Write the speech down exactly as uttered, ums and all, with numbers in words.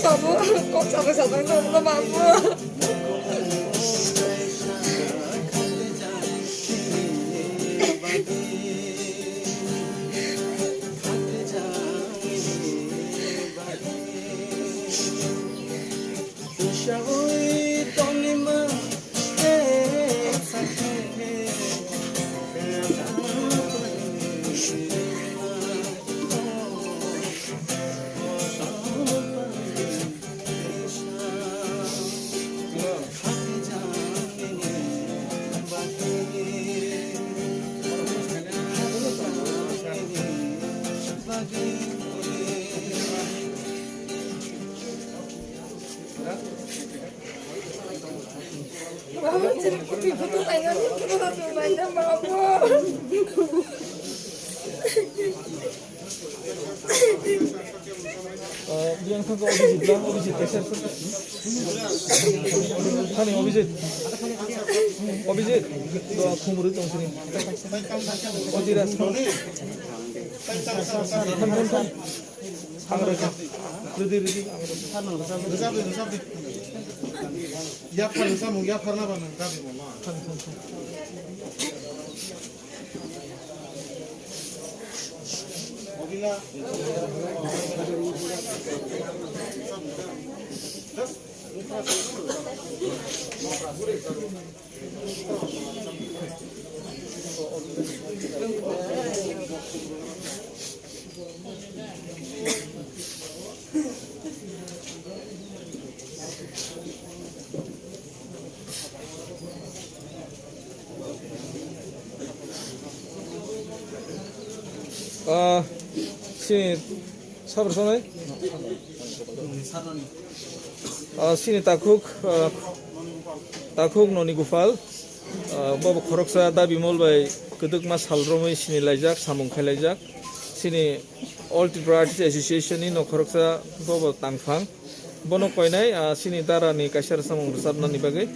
Sabu, kok sabu sabu nongno babu. Yang thangkha Abhijit lang, Abhijit, kaisa. Thani Abhijit. Abhijit, do khumuri tong sini. Abhijit, thani, thani, thani. Ang rwkha. Rwdi, rwdi, ang rwkha. Yaphar samung, yaphar na ba nang dabi mama. Ah, sini sabar sanai. Ah, sini takhuk, ah, takhuk Noni Gopal. Ah, bobo khoroksa dabi mol bai kwdwkma sal romwi sini laijak, samung khai laijak. Sini All Tripura Artists Association ni no khoroksa bobo tangphang. Bono koinai, ah, sini dara ni kaisa rwchapmung rwchapnani bagwi.